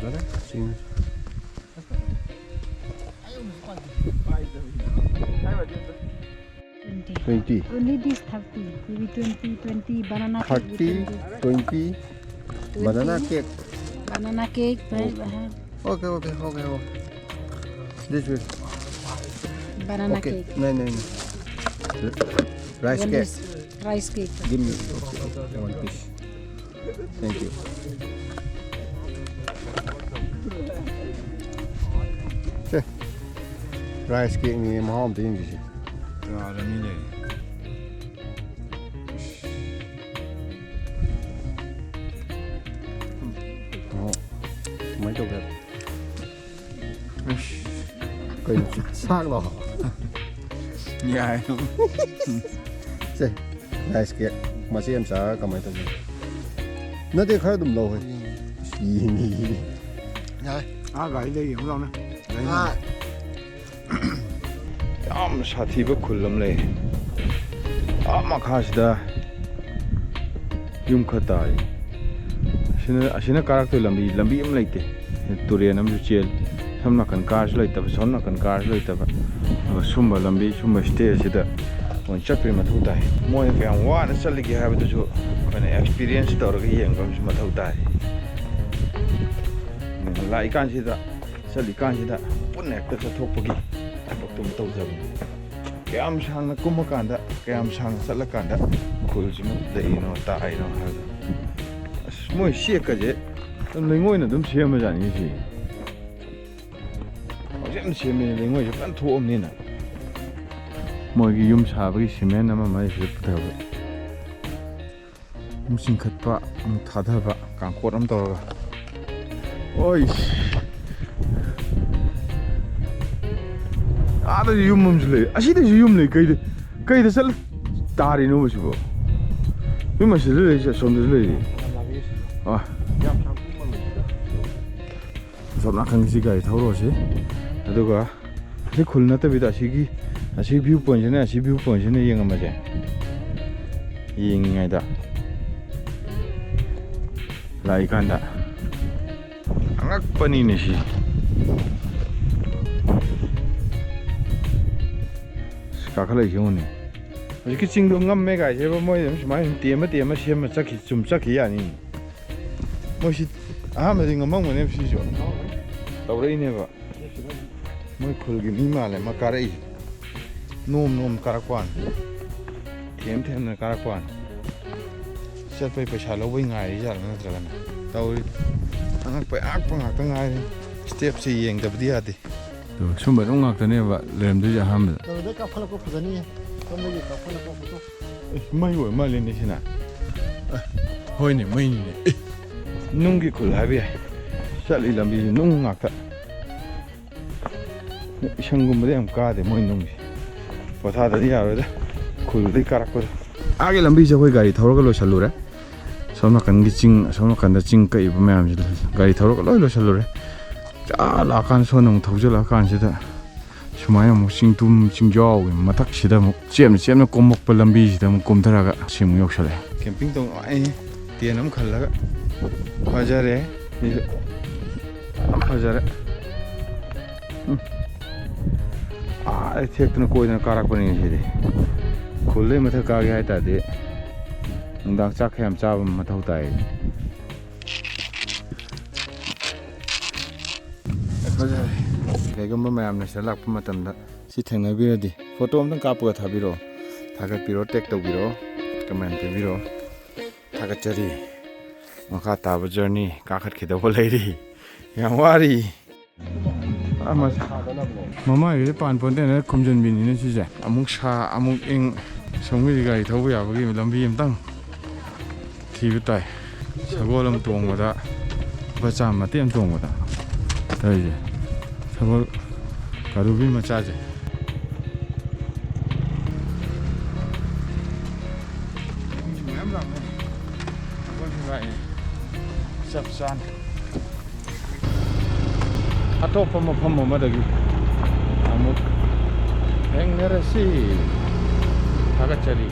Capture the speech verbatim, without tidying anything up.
ꯐꯖꯔꯦ ꯆꯤꯡ꯫ Twenty. Twenty. Only this thirty. Maybe twenty, twenty, banana cake with thirty, twenty. Twenty. Banana cake. Banana cake, right? Okay. Uh-huh. Okay, okay, okay, okay. This way. Banana cake. Okay. No, no, no. Rice cake. Rice cake. Give me one piece. Thank you. Say, rice cakeꯅꯤ, ꯃꯍꯥꯎ ꯑꯝꯇ ꯌꯦꯡꯁꯤꯁꯦ꯫ ꯌꯥꯔꯅꯤꯅꯦ꯫ ꯑꯣ, ꯀꯃꯥꯏꯅ ꯇꯧꯒꯦ? ꯀꯩꯅꯣ, ꯁꯥꯛꯂꯣ? ꯌꯥꯏ꯫ ꯁꯦ, rice cake ꯃꯆꯦꯠ ꯑꯃ ꯆꯥꯔꯒ ꯀꯃꯥꯏꯅ ꯇꯧꯒꯦ? ꯅꯠꯇꯦ, ꯈꯔ ꯑꯗꯨꯝ ꯂꯧꯍꯦ꯫ ꯌꯦꯡꯉꯤ꯫ ꯌꯥꯏ꯫ ꯑꯥ, ꯒꯥꯔꯤꯗ ꯌꯦꯡꯉꯨ ꯂꯥꯎꯅꯦ꯫ ꯒꯥꯔꯤ ꯑꯥ꯫ ꯌꯥꯝ ꯁꯥꯊꯤꯕ ꯈꯨꯜ ꯑꯃ ꯂꯩ꯫ ꯑꯥ ꯃꯈꯥꯁꯤꯗ ꯌꯨꯝ ꯈꯔ ꯇꯥꯔꯤ꯫ ꯑꯁꯤꯅ, ꯑꯁꯤꯅ ꯀꯥꯔꯛꯇꯣꯏ ꯂꯝꯕꯤ, ꯂꯝꯕꯤ ꯑꯃ ꯂꯩꯇꯦ꯫ ꯇꯨꯔꯦꯟ ꯑꯃꯁꯨ ꯆꯦꯜꯂꯤ꯫ ꯁꯣꯝ ꯅꯥꯀꯟ ꯀꯥꯔꯁꯨ ꯂꯩꯇꯕ, ꯁꯣꯝ ꯅꯥꯀꯟ ꯀꯥꯔꯁꯨ ꯂꯩꯇꯕ꯫ ꯑꯗꯨꯒ ꯁꯨꯝꯕ ꯂꯝꯕꯤ, ꯁꯨꯝꯕ stairꯁꯤꯗ ꯑꯣꯏꯅ ꯆꯠꯄꯒꯤ ꯃꯊꯧ ꯇꯥꯏ꯫ ꯃꯣꯏꯅ ꯀꯌꯥꯝ ꯋꯥꯅ ꯆꯠꯂꯤꯒꯦ ꯍꯥꯏꯕꯗꯨꯁꯨ ꯑꯩꯈꯣꯏꯅ experience ꯇꯧꯔꯒ ꯌꯦꯡꯕ ꯑꯃꯁꯨ ꯃꯊꯧ ꯇꯥꯏ꯫ ꯂꯥꯛꯏꯀꯥꯟꯁꯤꯗ, ꯆꯠꯂꯤꯀꯥꯟꯁꯤꯗ ꯄꯨꯟꯅ ꯍꯦꯛꯇ ꯆꯠꯊꯣꯛꯄꯒꯤ ꯊꯕꯛꯇꯨ ꯑꯃ ꯇꯧꯖꯕꯅꯤ꯫ ꯀꯌꯥꯝ ꯁꯥꯡꯅ ꯀꯨꯝꯃꯀꯥꯟꯗ, ꯀꯌꯥꯝ ꯁꯥꯡꯅ ꯆꯠꯂꯀꯥꯟꯗ ꯈꯨꯜꯁꯤꯃ ꯂꯩꯔꯤꯅꯣ, ꯇꯥꯛꯏꯅꯣ ꯍꯥꯏꯕꯗꯣ꯫ ꯑꯁ, ꯃꯣꯏ stairꯀꯁꯦ ꯑꯗꯨꯝ ꯂꯩꯉꯣꯏꯅ ꯑꯗꯨꯝ ꯁꯦꯝꯕꯖꯥꯠꯅꯤ ꯁꯤ꯫ ꯍꯧꯖꯤꯛ ꯌꯥꯝ ꯁꯦꯝꯃꯦ, ꯂꯩꯉꯣꯏꯁꯦ ꯐꯖꯅ ꯊꯣꯛꯑꯕꯅꯤꯅ꯫ ꯃꯣꯏꯒꯤ ꯌꯨꯝ ꯁꯥꯕꯒꯤ cement ꯑꯃ ꯑꯃ ꯁꯤꯗ ꯄꯨꯊꯕ꯫ ꯑꯃꯨꯛ ꯆꯤꯡꯈꯠꯄ, ꯑꯃꯨꯛ ꯊꯥꯗꯕ, ꯀꯥꯡꯈꯣꯠ ꯑꯃ ꯇꯧꯔꯒ꯫ ꯑꯣꯏ꯫ ꯑꯥꯗꯁꯨ ꯌꯨꯝ ꯑꯃꯁꯨ ꯂꯩ, ꯑꯁꯤꯗꯁꯨ ꯌꯨꯝ ꯂꯩ꯫ ꯀꯩꯗ, ꯀꯩꯗ ꯆꯠꯂ ꯇꯥꯔꯤꯅꯣꯕ ꯁꯤꯕꯣ? ꯌꯨꯝ ꯑꯁꯤꯗ ꯂꯩꯔꯤꯁꯦ, ꯑꯁꯣꯝꯗꯁꯨ ꯂꯩꯔꯤ꯫ ꯑꯥ꯫ ꯑꯁꯣꯝ ꯅꯥꯀꯟꯒꯤꯁꯤ ꯒꯥꯔꯤ ꯊꯧꯔꯨꯔꯁꯤ꯫ ꯑꯗꯨꯒ ꯑꯁꯤ ꯈꯨꯜ ꯅꯠꯇꯕꯤꯗ ꯑꯁꯤꯒꯤ, ꯑꯁꯤ view pointꯁꯤꯅ, ꯑꯁꯤ view pointꯁꯤꯅ ꯌꯦꯡꯉꯝꯃꯁꯦ꯫ ꯌꯦꯡꯉꯤꯉꯩꯗ ꯂꯥꯛꯏꯀꯥꯟꯗ ꯑꯉꯛꯄꯅꯤꯅꯦ ꯁꯤ꯫ ꯑꯁ, ꯀꯥꯈꯠꯂꯛꯏꯁꯦ ꯌꯦꯡꯉꯨꯅꯦ꯫ ꯍꯧꯖꯤꯛꯀꯤ ꯆꯤꯡꯗꯣ ꯉꯝꯃꯦ ꯀꯥꯏꯁꯦꯕ, ꯃꯣꯏ ꯑꯗꯨꯝ ꯁꯨꯃꯥꯏꯅ ꯁꯨꯝ ꯇꯦꯝꯃ ꯇꯦꯝꯃ ꯁꯦꯝꯃ ꯆꯠꯈꯤ, ꯆꯨꯝ ꯆꯠꯈꯤ ꯌꯥꯅꯤ꯫ ꯃꯣꯏꯁꯤ ꯑꯍꯥꯟꯕꯗꯤ ꯉꯝꯃꯝꯒꯅꯦꯕ ꯁꯤꯁꯨ꯫ ꯇꯧꯔꯛꯏꯅꯦꯕ꯫ ꯃꯣꯏ ꯈꯨꯜꯒꯤ ꯃꯤ ꯃꯥꯜꯂꯦ ꯃꯥ ꯀꯥꯔꯛꯏꯁꯦ꯫ ꯅꯣꯝ ꯅꯣꯝ ꯀꯥꯔꯛꯄ ꯋꯥꯅꯤ꯫ ꯊꯦꯝ ꯊꯦꯝꯅ ꯀꯥꯔꯛꯄ ꯋꯥꯅꯤ꯫ ꯆꯠꯄꯩ ꯄꯩꯁꯥ ꯂꯧꯕꯩ ꯉꯥꯏꯔꯤ ꯖꯥꯠꯂ ꯅꯠꯇ꯭ꯔꯒꯅ? ꯇꯧꯔꯤ꯫ ꯑꯉꯛꯄ ꯑꯉꯛꯄ ꯉꯥꯛꯇ ꯉꯥꯏꯔꯦ꯫ ꯁ꯭ꯇꯦꯞꯁꯦ ꯌꯦꯡꯗꯕꯗꯤ ꯌꯥꯗꯦ꯫ ꯑꯗꯣ ꯁꯨꯝꯕ ꯑꯗꯨꯝ ꯉꯥꯛꯇꯅꯦꯕ ꯂꯩꯔꯝꯗꯣꯏꯁꯦ ꯑꯍꯥꯟꯕꯗ꯫ ꯀꯩꯅꯣꯗꯩ ꯀꯥꯞꯈꯠꯂꯛꯄ ꯐꯖꯅꯤꯌꯦ꯫ ꯁꯣꯝꯗꯒꯤ ꯀꯥꯞꯈꯠꯂꯛꯄ ꯐꯣꯇꯣ꯫ ꯑꯦ, ꯃꯩ ꯑꯣꯏ ꯃꯥꯜꯂꯦꯅꯦ ꯁꯤꯅ꯫ ꯑꯦ, ꯍꯣꯏꯅꯦ, ꯃꯩꯅꯤꯅꯦ꯫ ꯑꯦ, ꯅꯨꯡꯒꯤ ꯈꯨꯜ ꯍꯥꯏꯕ ꯌꯥꯏ꯫ ꯆꯠꯂꯤ ꯂꯝꯕꯤꯁꯦ ꯅꯨꯡ ꯉꯥꯛꯇ꯫ ꯏꯁꯪꯒꯨꯝꯕꯗꯤ ꯌꯥꯝ ꯀꯥꯗꯦ ꯃꯣꯏ ꯅꯨꯡꯁꯦ꯫ ꯄꯣꯊꯥꯗꯗꯤ ꯌꯥꯔꯣꯏꯗ, ꯈꯨꯜꯗꯩ ꯀꯥꯔꯛꯄꯗꯣ꯫ ꯑꯥꯒꯤ ꯂꯝꯕꯤꯁꯦ ꯑꯩꯈꯣꯏ ꯒꯥꯔꯤ ꯊꯧꯔꯒ ꯂꯣꯏꯁꯜꯂꯨꯔꯦ꯫ ꯁꯣꯝ ꯅꯥꯀꯟꯒꯤ ꯆꯤꯡ, ꯑꯁꯣꯝ ꯅꯥꯀꯟꯗ ꯆꯤꯡ ꯀꯛꯏꯕ ꯃꯌꯥꯝꯁꯦ ꯒꯥꯔꯤ ꯊꯧꯔꯒ ꯂꯣꯏ ꯂꯣꯏꯁꯜꯂꯨꯔꯦ꯫ ꯑꯥ ꯂꯥꯛꯑꯀꯥꯟꯗ ꯁꯣꯝꯗ ꯑꯃꯨꯛ ꯊꯧꯖꯤꯜꯂꯛꯑꯀꯥꯟꯁꯤꯗ ꯁꯨꯃꯥꯏꯅ ꯑꯃꯨꯛ ꯆꯤꯡꯇꯨꯝ ꯆꯤꯡꯖꯥꯎꯒꯤ ꯃꯊꯛꯁꯤꯗ ꯑꯃꯨꯛ ꯆꯦꯞꯅ ꯆꯦꯞꯅ ꯀꯨꯝꯃꯛꯄ ꯂꯝꯕꯤꯁꯤꯗ ꯑꯃꯨꯛ ꯀꯨꯝꯊꯔꯒ ꯁꯤ ꯑꯃꯨꯛ ꯌꯧꯁꯜꯂꯛꯑꯦ꯫ ꯀꯦꯝꯄꯤꯡ ꯇꯧ ꯅꯨꯡꯉꯥꯏꯍꯦ꯫ ꯇꯦꯟ ꯑꯃ ꯈꯜꯂꯒ꯫ ꯐꯖꯔꯦ꯫ ꯁꯤꯁꯨ ꯌꯥꯝ ꯐꯖꯔꯦ꯫ ꯎꯝ꯫ ꯑꯥ ꯊꯦꯛꯇꯅ ꯀꯣꯏꯗꯅ ꯀꯥꯔꯛꯄꯅꯤ ꯁꯤꯗꯤ꯫ ꯈꯨꯜꯗꯩ ꯃꯊꯛ ꯀꯥꯒꯦ ꯍꯥꯏ ꯇꯥꯔꯗꯤ ꯅꯨꯡꯗꯥꯡ ꯆꯥꯛ ꯈꯔ ꯌꯥꯝ ꯆꯥꯕ ꯑꯃ ꯃꯊꯧ ꯇꯥꯏ꯫ ꯐꯖꯔꯦ꯫ ꯀꯩꯒꯨꯝꯕ ꯃꯌꯥꯝꯅ ꯁꯤꯗ ꯂꯥꯛꯄ ꯃꯇꯝꯗ ꯁꯤ ꯊꯦꯡꯅꯕꯤꯔꯗꯤ ꯐꯣꯇꯣ ꯑꯝꯇꯪ ꯀꯥꯞꯄꯒ ꯊꯥꯕꯤꯔꯛꯑꯣ꯫ ꯊꯥꯒꯠꯄꯤꯔꯣ, ꯇꯦꯛ ꯇꯧꯕꯤꯔꯛꯑꯣ, ꯀꯃꯦꯟ ꯄꯤꯕꯤꯔꯛꯑꯣ꯫ ꯊꯥꯒꯠꯆꯔꯤ꯫ ꯃꯈꯥ ꯇꯥꯕ ꯖꯔꯅꯤ ꯀꯥꯈꯠꯈꯤꯗꯧꯕ ꯂꯩꯔꯤ꯫ ꯌꯥꯝ ꯋꯥꯔꯤ꯫ ꯑꯥ, ꯃꯁ-, ꯃꯃꯥꯏꯒꯤꯁꯦ ꯄꯥꯟ ꯄꯣꯟꯇꯦꯅ ꯈꯨꯝꯖꯤꯟꯕꯤꯅꯤꯅꯦ ꯁꯤꯁꯦ꯫ ꯑꯃꯨꯛ ꯁꯥ, ꯑꯃꯨꯛ ꯏꯪ꯫ ꯁꯣꯝꯒꯤꯗꯤ ꯒꯥꯔꯤ ꯊꯧꯕ ꯌꯥꯕꯒꯤ ꯂꯝꯕꯤ ꯑꯝꯇꯪ ꯊꯤꯕ ꯇꯥꯏ꯫ ꯁꯒꯣꯜ ꯑꯃ ꯇꯣꯡꯕꯗ ꯂꯨꯄꯥ ꯆꯥꯝꯃ ꯃꯇꯦꯛ ꯑꯃ ꯇꯣꯡꯕꯗ ꯇꯧꯔꯤꯁꯦ꯫ ꯁꯒꯣꯜ ꯀꯥꯔꯨꯕꯤ ꯃꯆꯥꯁꯦ꯫ ꯃꯤ ꯃꯌꯥꯝ ꯂꯥꯛꯅꯩ꯫ ꯁꯒꯣꯜꯁꯨ ꯂꯥꯛꯑꯦ꯫ ꯆꯞ ꯆꯥꯅ꯫ ꯑꯇꯣꯞꯄ ꯃꯐꯝ ꯑꯃꯗꯒꯤ ꯑꯃꯨꯛ ꯊꯦꯡꯅꯔꯁꯤ꯫ ꯊꯥꯒꯠꯆꯔꯤ꯫